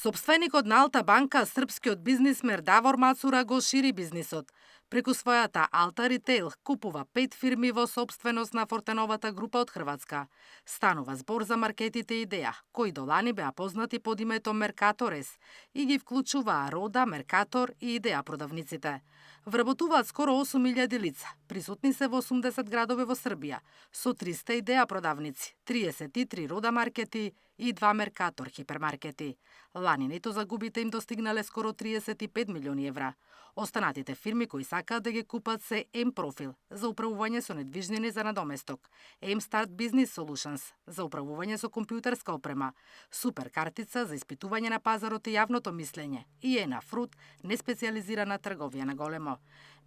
Сопственикот на Алта банка, српскиот бизнисмен Давор Мацура, го шири бизнисот. Преку својата Алта Ритейл купува 5 фирми во сопственост на Фортеновата група од Хрватска. Станува збор за маркетите Идеја, кои до лани беа познати под името Меркаторес и ги вклучуваа Рода, Меркатор и Идеја продавниците. Вработуваат скоро 8.000 лица, присутни се во 80 градови во Србија, со 300 Идеја продавници, 33 Рода маркети и 2 Меркатор хипермаркети. Лани нето загубите им достигнале скоро 35 милиони евра. Останатите фирми кои сакаат да ги купат се М Профил за управување со недвижнини за надоместок, М Старт Бизнис Солушенс за управување со компјутерска опрема, Супер картица за испитување на пазарот и јавното мислење и Ена Фрут неспециализирана трговија на големо.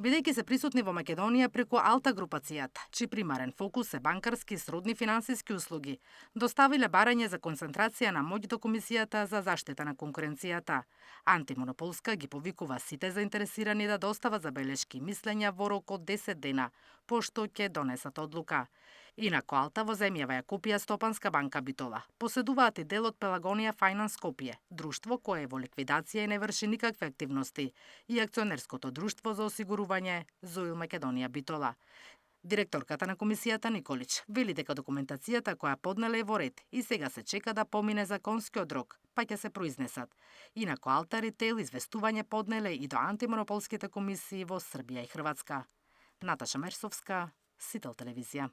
Бидејќи се присутни во Македонија преку Алта групацијата, чиј примарен фокус е банкарски и сродни финансиски услуги, доставиле барање за концентрација на моќ до Комисијата за заштита на конкуренцијата. Антимонополска ги повикува сите заинтересирани да достават забелешки и мислења во рок од 10 дена, пошто ќе донесат одлука. Инаку Алта во земјава ја купија Стопанска банка Битола. Поседуваат и дел од Пелагонија Фајнанс Скопје, друштво кое е во ликвидација и не врши никакви активности, и акционерското друштво за осигурување Зоил Македонија Битола. Директорката на комисијата Николич вели дека документацијата која поднеле е во ред и сега се чека да помине законскиот рок, па ќе се произнесат. Инаку Алта Ритейл известување поднеле и до антимонополските комисии во Србија и Хрватска. Наташа Мерсовска, Сител телевизија.